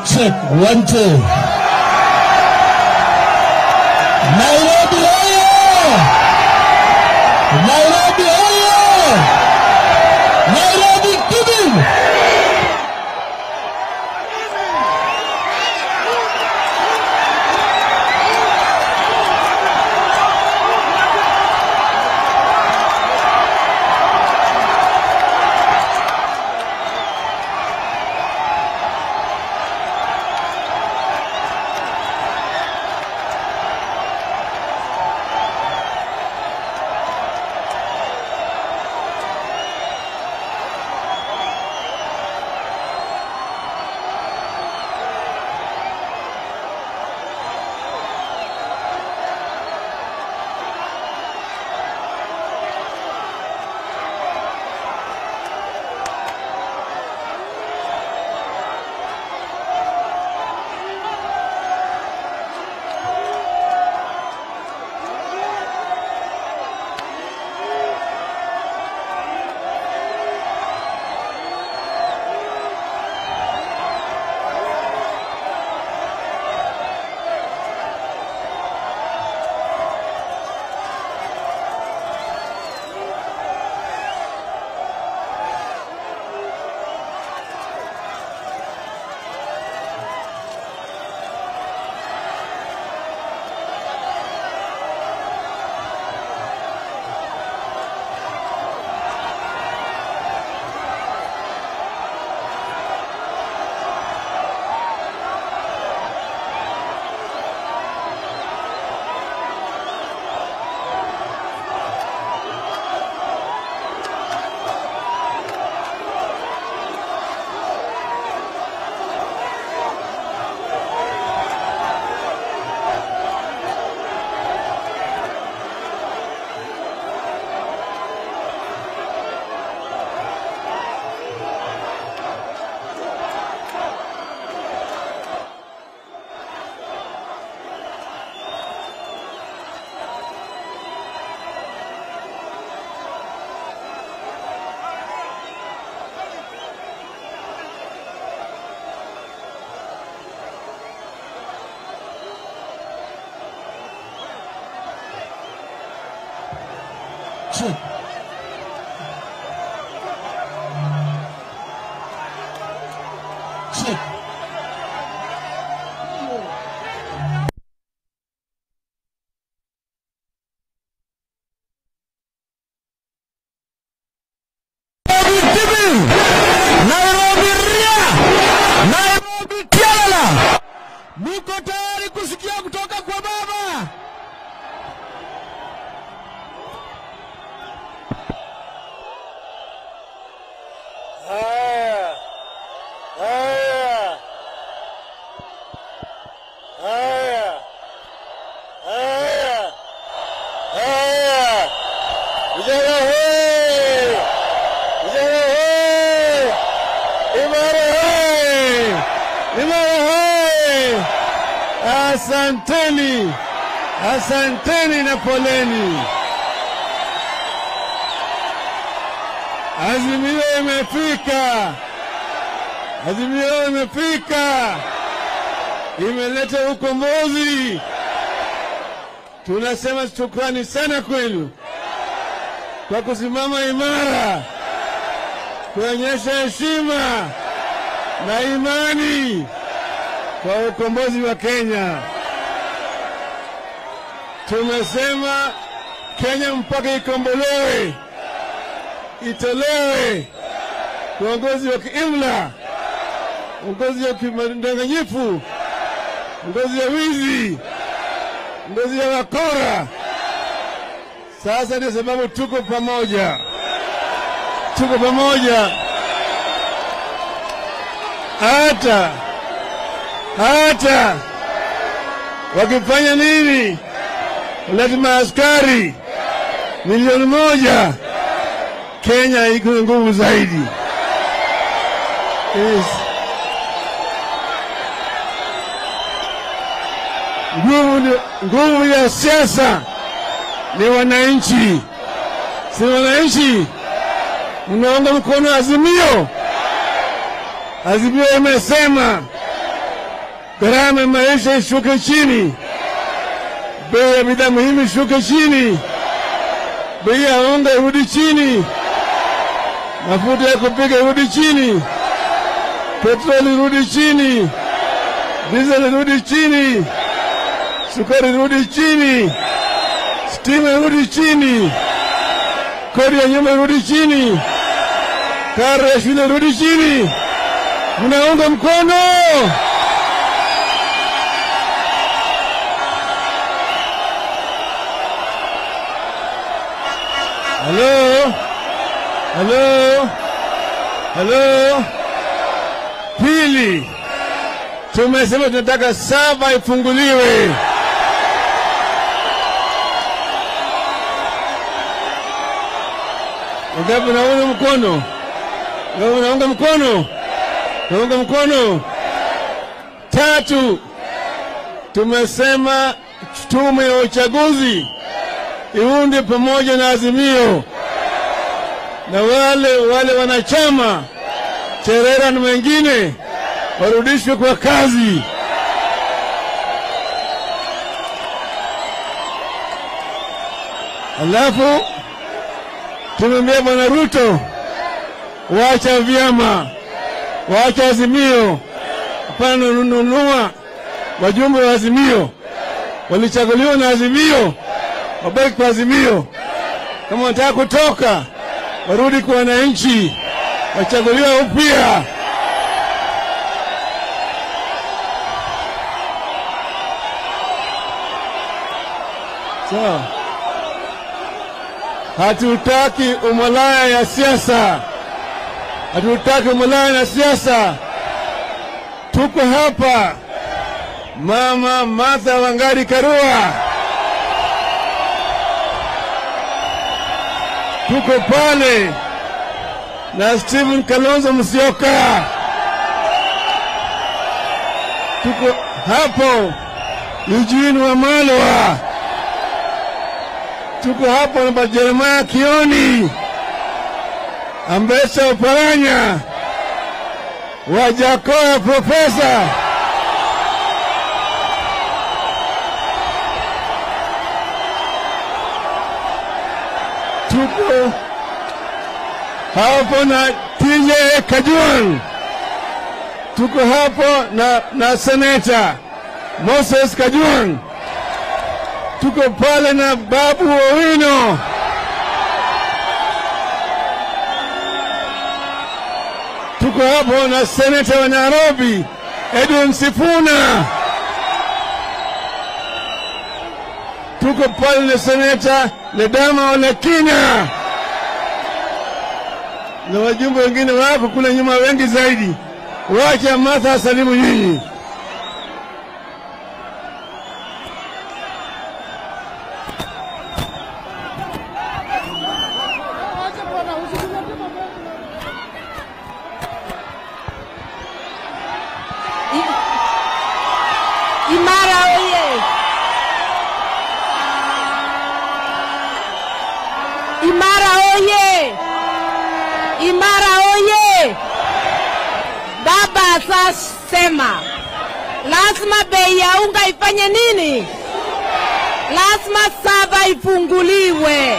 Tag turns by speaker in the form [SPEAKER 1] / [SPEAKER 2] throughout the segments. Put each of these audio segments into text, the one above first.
[SPEAKER 1] Check 1 2. Nairobi oye! Nairobi oye! Nairobi kibim! Check. Check. Nairobi ria! Nairobi tialala! Muko tayari kusikia kutoka kwa baba?
[SPEAKER 2] Haya, haya, haya, haya, haya, vijana hoi, vijana hoi, imara hoi, imara hoi, asanteni, asanteni na poleni. Azimio imefika. Azimio imefika. Imeleta ukombozi. Tunasema shukrani sana kwenu kwa kusimama imara, kuonyesha heshima na imani kwa ukombozi wa Kenya. Tumesema Kenya mpaka ikombolewe, itolewe uongozi wa kiimla, uongozi wa kidanganyifu, uongozi wa wizi, uongozi wa wakora. Sasa ndio sababu tuko pamoja, tuko pamoja. Hata wakifanya nini, lazima askari 1,000,000, Kenya iko nguvu zaidi. Yes. Nguvu ya siasa ni wananchi. Si wananchi mnaunga mkono Azimio. Azimio imesema Gharama ya maisha ishuke chini. Bei ya bidhaa muhimu ishuke chini. Bei ya unga irudi chini. Mafuta ya kupika irudi chini. Petroli irudi chini. Diesel irudi chini. Sukari irudi chini. Stima irudi chini. Kodi ya nyumba irudi chini. Karo ya shule irudi chini. Mnaunga mkono? Hello? Hello? Hello? Pili, tumesema tunataka saba ifunguliwe. Ngapi naunga mkono? Ngapi naunga mkono? Naunga mkono. Tatu, tumesema tume ya uchaguzi iunde pamoja na Azimio na wale wanachama Cherera na wengine warudishwe kwa kazi. Alafu tumemwambia Bwana Ruto, waacha vyama, waacha Azimio, hapana nunua wajumbe wa Azimio, walichaguliwa na Azimio, wabaki kwa Azimio. Kama wanataka kutoka, warudi kwa wananchi, wachaguliwe upya. So, hatutaki umalaya ya siasa. Hatutaki umalaya ya siasa. Tuko hapa Mama Martha Wangari Karua, tuko pale na Stephen Kalonzo Musyoka, tuko hapo Eugene Wamalwa, tuko hapo na Jeremiah Kioni, Ambesa Oparanya, Wajakoya Profesa. Tuko hapo na TJ Kajwang, tuko hapo na Senator Moses Kajwang, tuko pale na Babu Owino, tuko hapo na Senator wa Nairobi Edwin Sifuna, tuko pale na Senator Ledama Olekina na wajumbe wengine wako kule nyuma wengi zaidi. Wacha Martha asalimu nyinyi.
[SPEAKER 3] Imara oye! Imara oye! Imara oye! Baba asasema lazima bei ya unga ifanye nini? Lazima saba ifunguliwe.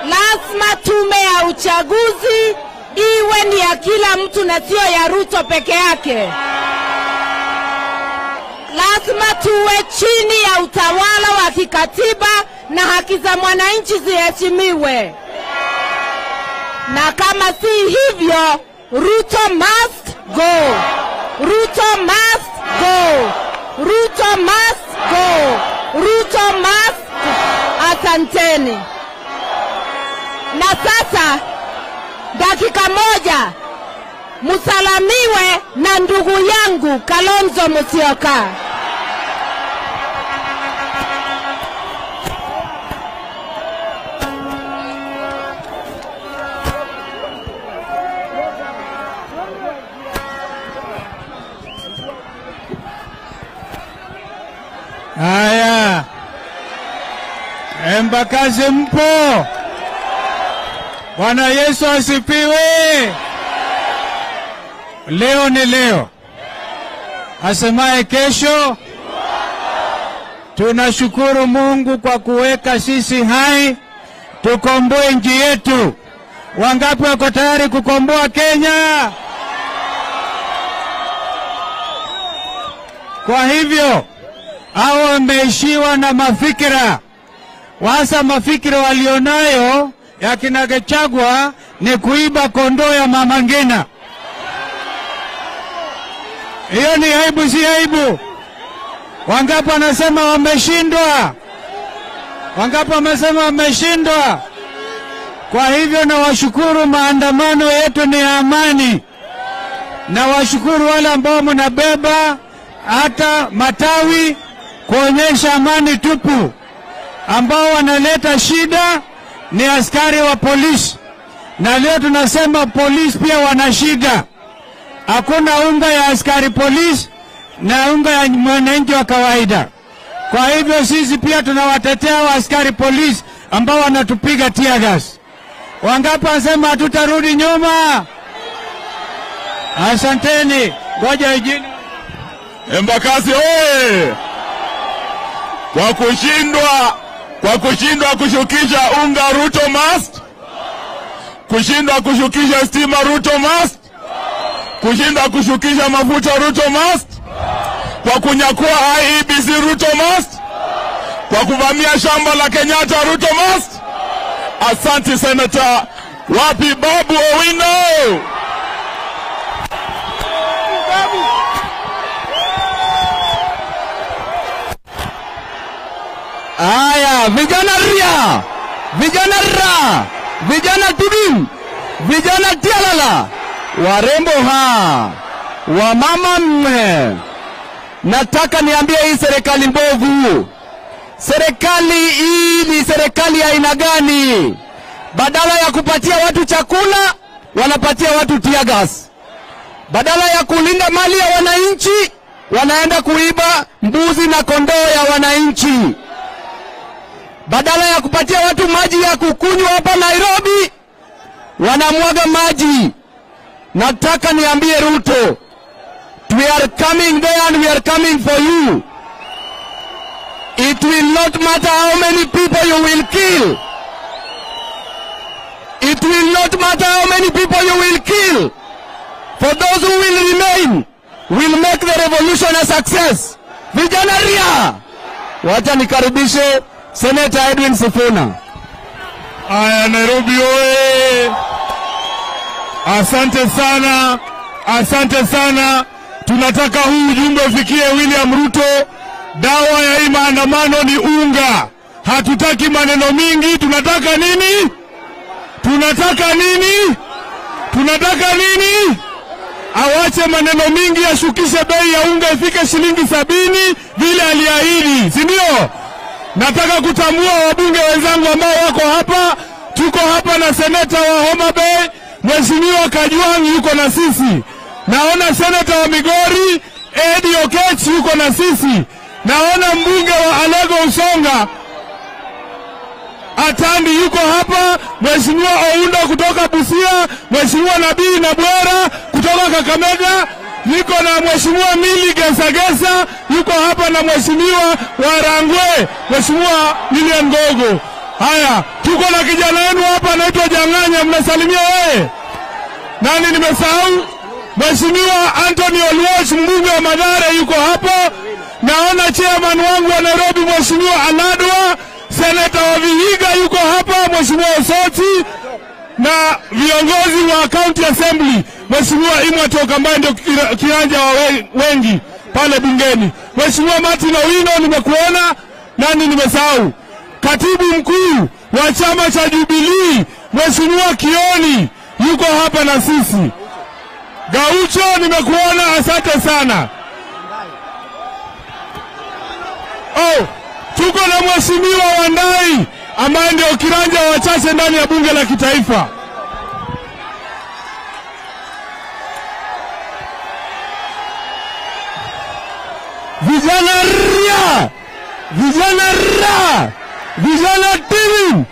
[SPEAKER 3] Lazima tume ya uchaguzi iwe ni ya kila mtu na sio ya Ruto peke yake. Lazima tuwe chini ya utawala wa kikatiba na haki za mwananchi ziheshimiwe. Na kama si hivyo, Ruto must go. Ruto must go. Ruto must go. Ruto must go. Asanteni. Na sasa dakika moja musalamiwe na ndugu yangu Kalonzo Musyoka.
[SPEAKER 4] Haya, Embakasi mpo? Bwana Yesu asifiwe. Leo ni leo. Asemaye kesho. Tunashukuru Mungu kwa kuweka sisi hai tukomboe nchi yetu. Wangapi wako tayari kukomboa Kenya? Kwa hivyo hao wameishiwa na mafikira. Wasa mafikira walionayo ya kina Gachagua ni kuiba kondoo ya Mama Ngina. Hiyo ni aibu, si aibu? Wangapi wanasema wameshindwa? Wangapi wamesema wameshindwa? Kwa hivyo nawashukuru, maandamano yetu ni amani. Na washukuru wale ambao mnabeba hata matawi kuonyesha amani tupu. Ambao wanaleta shida ni askari wa polisi. Na leo tunasema polisi pia wana shida. Hakuna unga ya askari polisi na unga ya mwananchi wa kawaida. Kwa hivyo sisi pia tunawatetea wa askari polisi ambao wanatupiga tear gas. Wangapi wanasema hatutarudi nyuma? Asanteni. Ngoja ijini.
[SPEAKER 5] Embakasi oye! Kwa kushindwa kushukisha unga Ruto must, kushindwa kushukisha stima Ruto must, kushindwa kushukisha mafuta Ruto must, kwa kunyakua IEBC Ruto must, kwa kuvamia shamba la Kenyatta Ruto must. Asante Senator. Wapi Babu Owino?
[SPEAKER 1] Aya, vijana ria, vijana ra, vijana tudim, vijana tialala, warembo ha, wamama mme. Nataka niambie hii serikali mbovu. Serikali hii ni serikali ya aina gani? Badala ya kupatia watu chakula, wanapatia watu tear gas. Badala ya kulinda mali ya wananchi, wanaenda kuiba mbuzi na kondoo ya wananchi. Badala ya kupatia watu maji ya kukunywa hapa Nairobi, wanamwaga maji. Nataka niambie Ruto, we are coming there and we are coming for you. It will not matter how many people you will kill. It will not matter how many people you will kill. For those who will remain, will make the revolution a success. Vijana ria! Wacha nikaribishe Senator Edwin Sifuna.
[SPEAKER 5] Aya, Nairobi oye! Asante sana, asante sana. Tunataka huu ujumbe ufikie William Ruto. Dawa ya hii maandamano ni unga. Hatutaki maneno mingi, tunataka nini? Tunataka nini? Tunataka nini? Awache maneno mingi, ashukishe bei ya unga ifike shilingi 70 vile aliahidi, si ndio? Nataka kutambua wabunge wenzangu ambao wako hapa. Tuko hapa na seneta wa Homa Bay, Mheshimiwa Kajwang yuko na sisi. Naona seneta wa Migori Eddie Okech yuko na sisi. Naona mbunge wa Alego Usonga Atandi yuko hapa, Mheshimiwa Oundo kutoka Busia, Mheshimiwa Nabii Nabwera kutoka Kakamega, niko na Mheshimiwa Mili Gesagesa yuko hapa na Mheshimiwa Warangwe, Mheshimiwa Lilian Gogo. Haya, tuko na kijana wenu hapa anaitwa Janganya, mnasalimia wewe. Nani nimesahau? Mheshimiwa Anthony Oluoch mbunge wa Mathare yuko hapa. Naona chairman wangu wa Nairobi Mheshimiwa Aladwa, Senator wa Vihiga yuko hapa Mheshimiwa Osoti, na viongozi wa County Assembly Mheshimiwa Imwatok ambaye ndio kiranja wa wengi pale bungeni. Mheshimiwa Martin Owino nimekuona. Nani nimesahau? Katibu mkuu wa chama cha Jubilee Mheshimiwa Kioni yuko hapa na sisi. Gaucho nimekuona, asante sana. Oh, tuko na Mheshimiwa Wandai ambaye ndio kiranja wa wachache ndani ya bunge la kitaifa.
[SPEAKER 1] Vijana ria, vijana ra, vijana timu,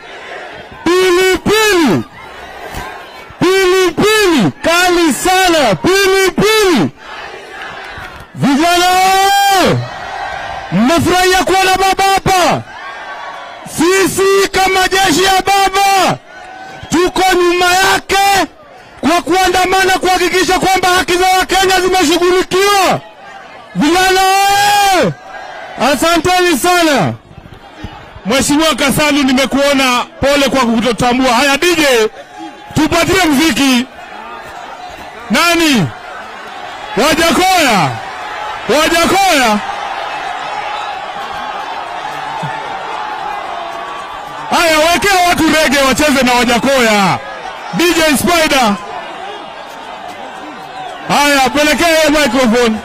[SPEAKER 1] pilipili, pilipili kali sana, pilipili. Vijana
[SPEAKER 5] Mmefurahia kuona baba hapa? Sisi kama jeshi ya baba tuko nyuma yake kwa kuandamana kuhakikisha kwamba haki za Wakenya zimeshughulikiwa. Vijana oye! Asanteni sana.
[SPEAKER 2] Mheshimiwa Kasalu, nimekuona, pole kwa kutotambua. Haya DJ, tupatie muziki. Nani? Wajakoya. Wajakoya. Haya, wekea watu rege wacheze na Wajakoya. DJ Spider. Haya, pelekea microphone.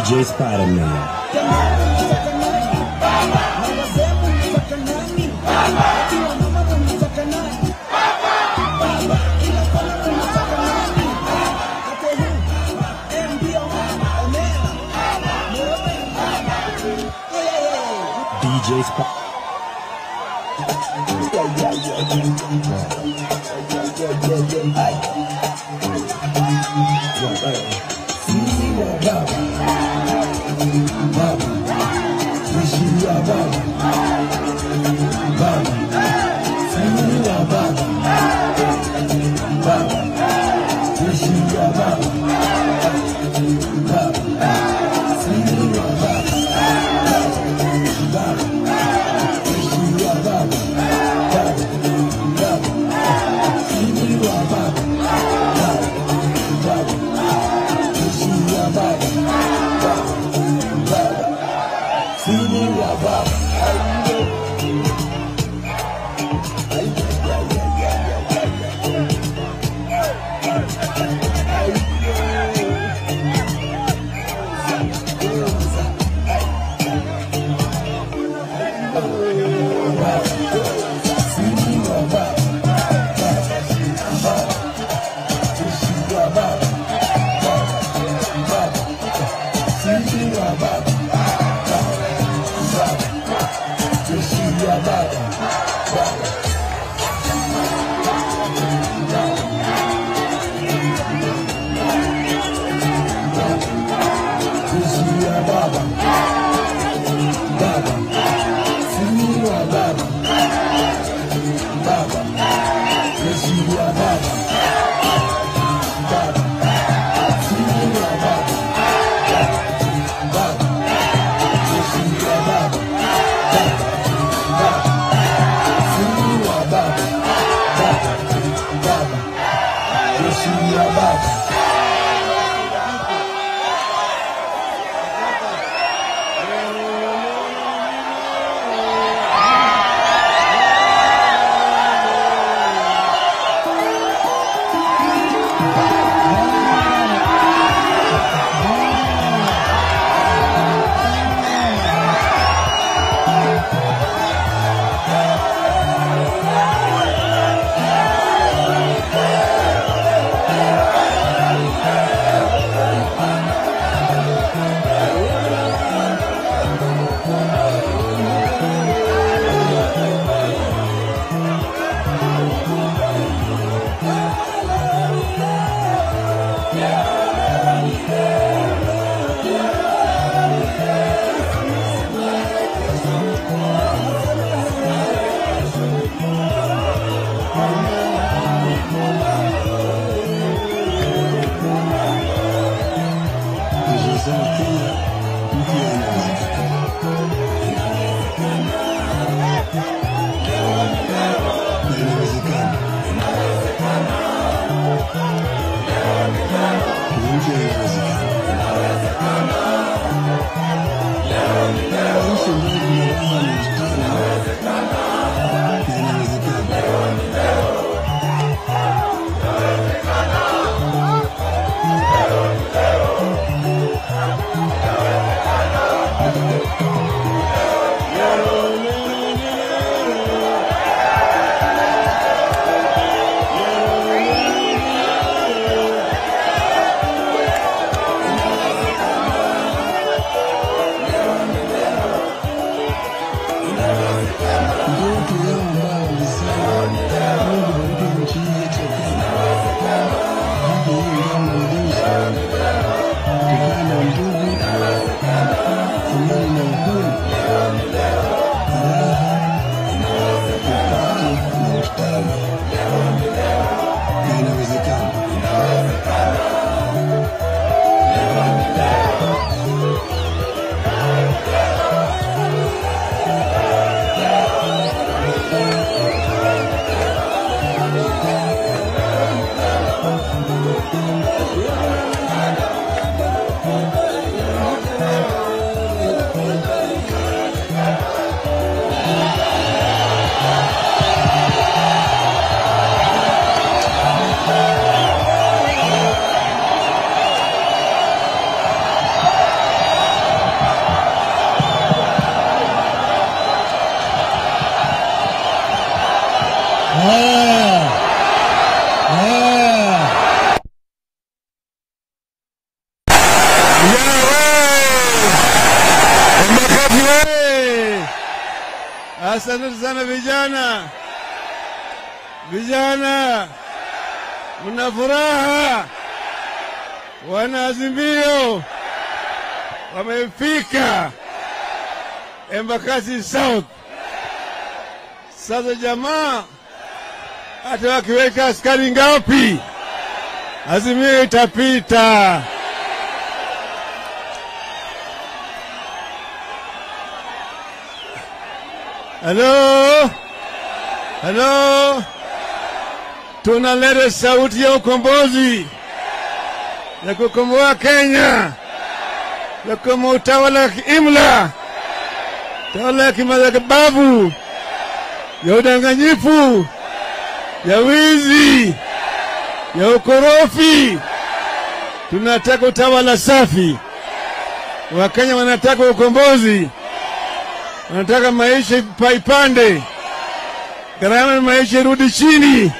[SPEAKER 6] DJ Spider-Man. DJ Spider.
[SPEAKER 4] Haya. Haya.
[SPEAKER 2] Asante sana vijana. Vijana, mna furaha? Wanaazimio wamefika Embakasi South. Sasa jamaa, hata wakiweka askari ngapi, Azimio itapita. Hello? Hello? Tunaleta sauti ya ukombozi ya kukomboa Kenya, ya kukomboa utawala wa kiimla, utawala ya kimabavu, ya udanganyifu, ya wizi, ya ukorofi. Tunataka utawala safi. Wakenya wanataka ukombozi, wanataka maisha ipande, gharama ya maisha irudi chini,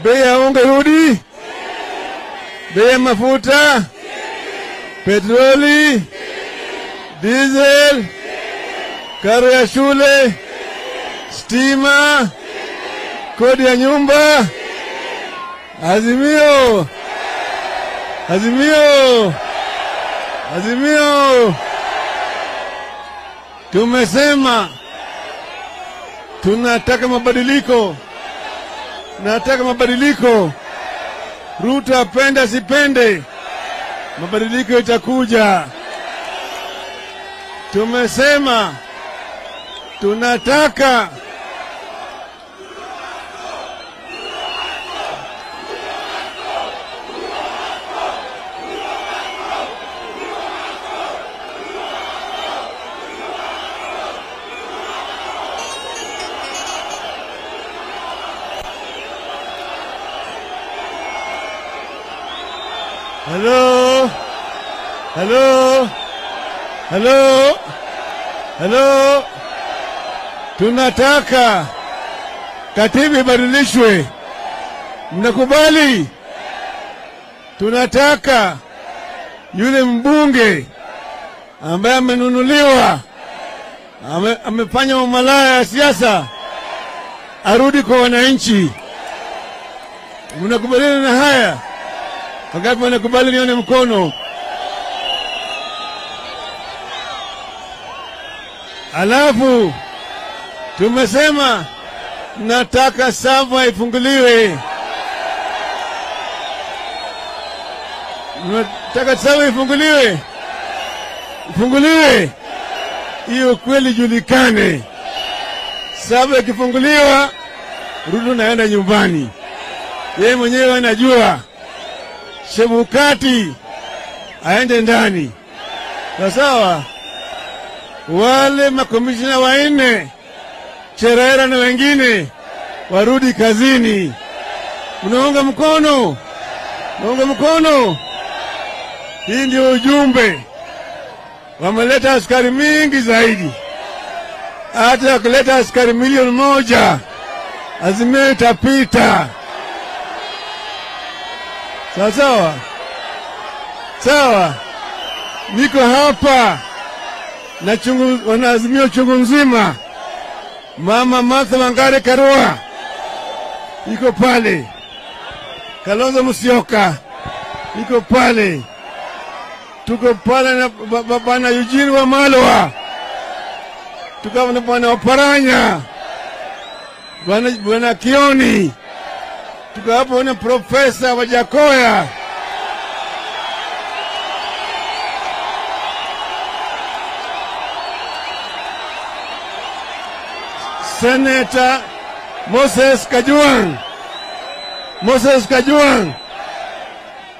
[SPEAKER 2] bei ya unga irudi, bei ya mafuta, petroli, diesel, karo ya shule, stima, kodi ya nyumba. Azimio! Azimio! Azimio! Tumesema tunataka mabadiliko. Nataka mabadiliko. Ruto apende asipende, mabadiliko itakuja. Tumesema tunataka Hello? Hello? Hello? Hello? Tunataka katiba ibadilishwe. Mnakubali? Tunataka yule mbunge ambaye amenunuliwa, amefanya umalaya ya siasa, arudi kwa wananchi. Mnakubaliana na haya? Wangapi wanakubali nione mkono? Alafu tumesema nataka Sava ifunguliwe. Nataka Sava ifunguliwe. Ifunguliwe. Hiyo kweli julikane. Sava ikifunguliwa, Ruto naenda nyumbani. Yeye mwenyewe anajua. Chebukati aende ndani. Sawa? Wale makomishina wanne, Cherera na wengine, warudi kazini. Unaunga mkono? Unaunga mkono? Hii ndio ujumbe. Wameleta askari mingi zaidi. Hata kuleta askari 1,000,000, Azimio itapita. Sawa sawa? Sawa. Niko hapa na chungu, wanaazimio chungu nzima. Mama Martha Wangari Karua iko pale. Kalonzo Musyoka iko pale. Tuko pale na Bwana Eugene Wamalwa. Tuko na Bwana Oparanya, Bwana Kioni. Tuko hapo na Profesa Wajakoya. Senator Moses Kajwang. Moses Kajwang.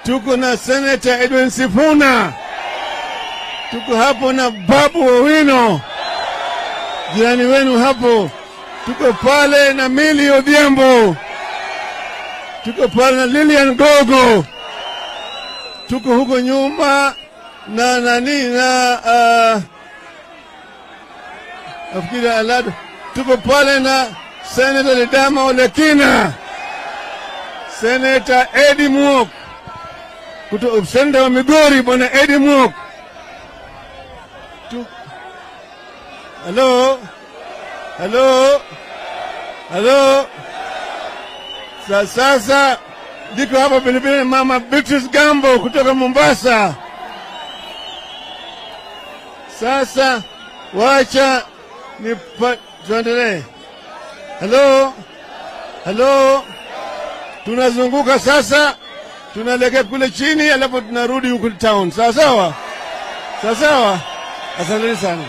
[SPEAKER 2] Tuko na Senator Edwin Sifuna. Tuko hapo na Babu Owino, jirani wenu hapo. Tuko pale na Millie Odhiambo. Tuko pale na Lilian Gogo. Tuko huko nyuma na nani na nafikiri Alado. Tuko pale na Senator Ledama Olekina, Senator Eddie Muok, Senator wa Migori Bwana Eddie Muok. Hello? Hello? Hello? Sasa niko hapa vilevile Mama Beatrice Gambo kutoka Mombasa. Sasa wacha ni tuendelee. Hello? Hello? Tunazunguka sasa, tunaelekea kule chini alafu tunarudi huku town. Sawa sawa? Sawa sawa? Asanteni sana.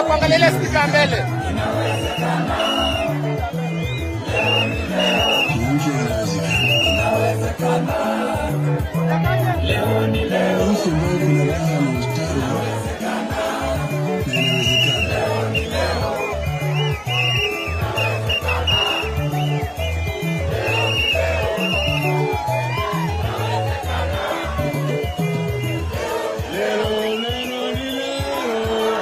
[SPEAKER 7] Kuangalia ile spika mbele.
[SPEAKER 2] Leo ni leo. Leo ni leo.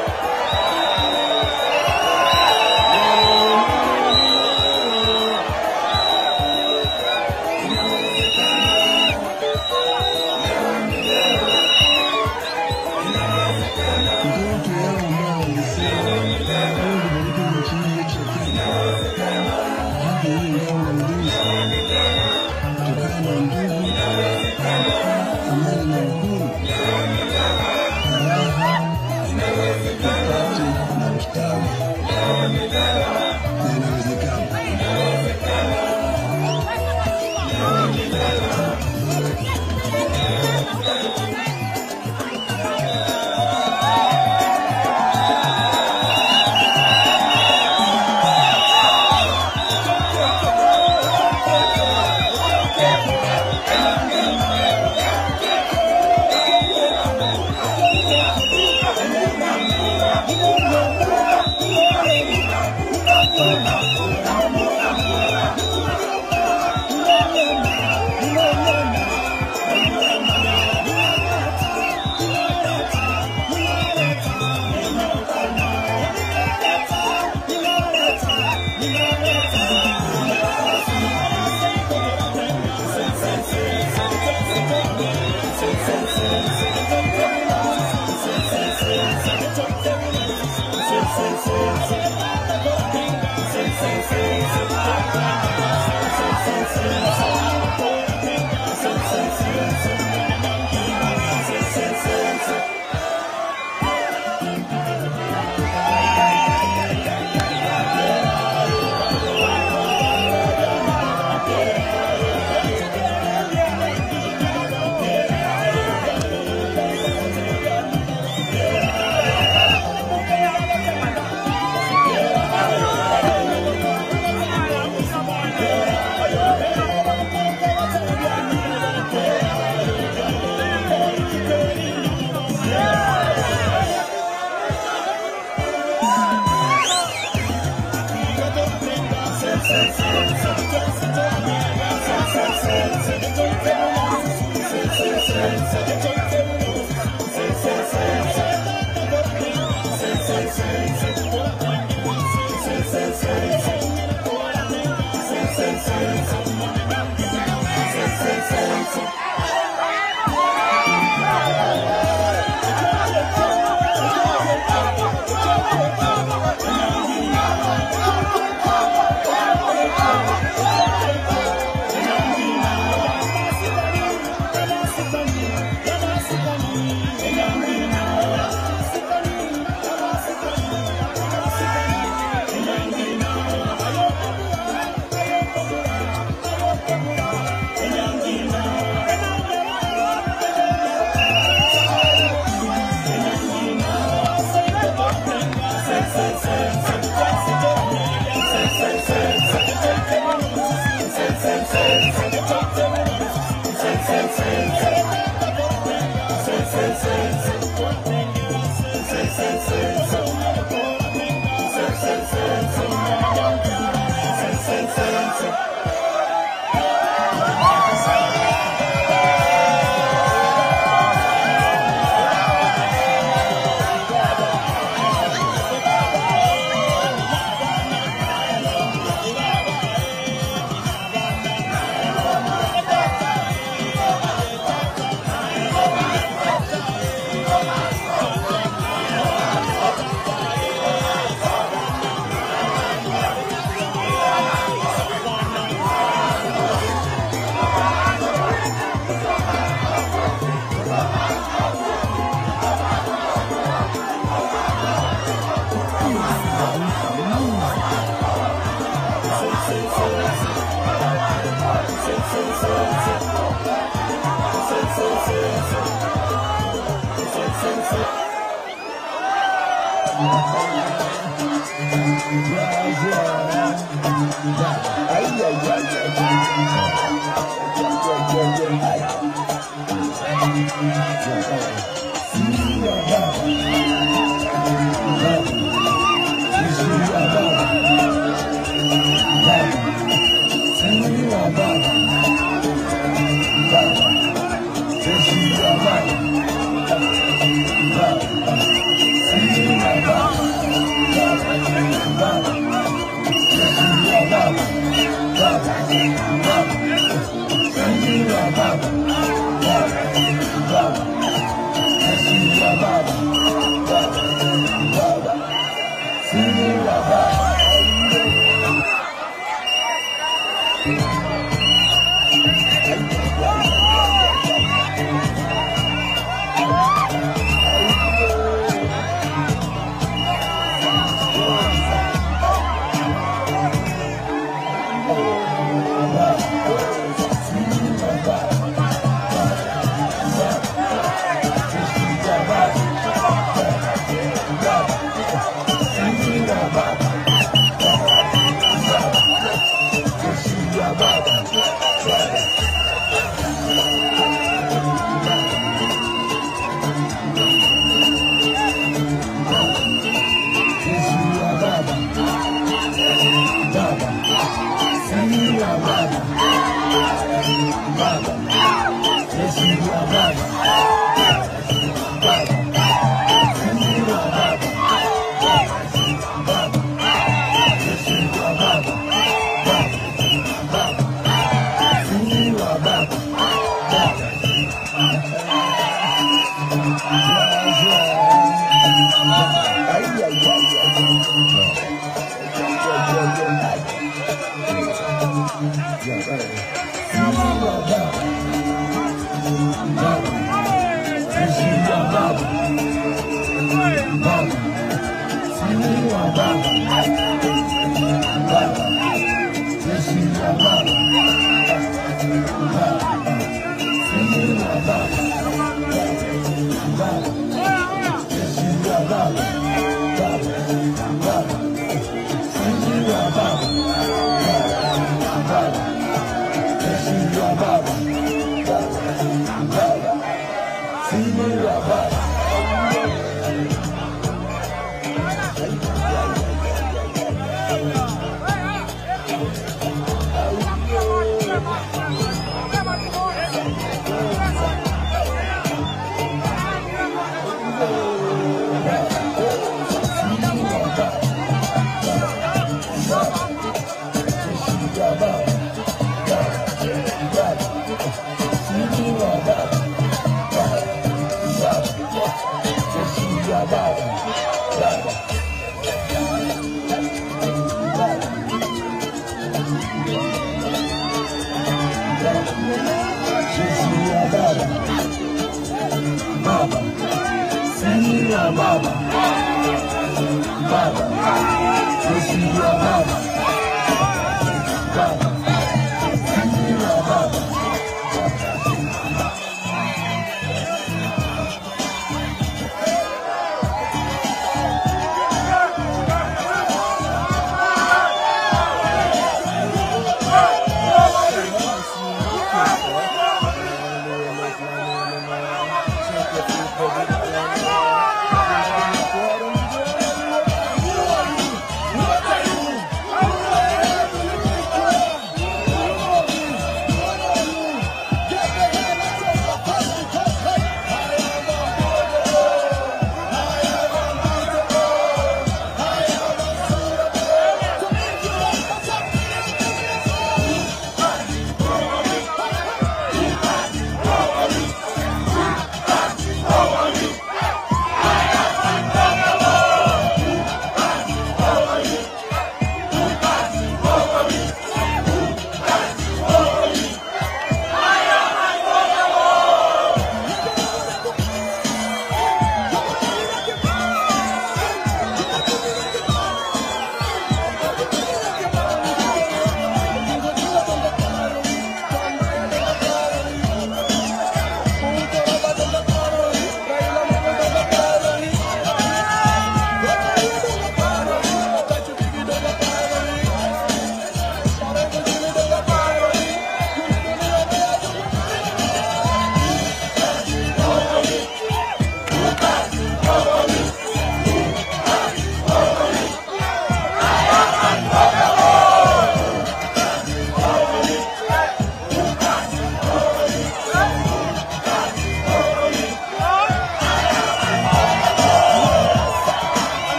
[SPEAKER 5] Baba.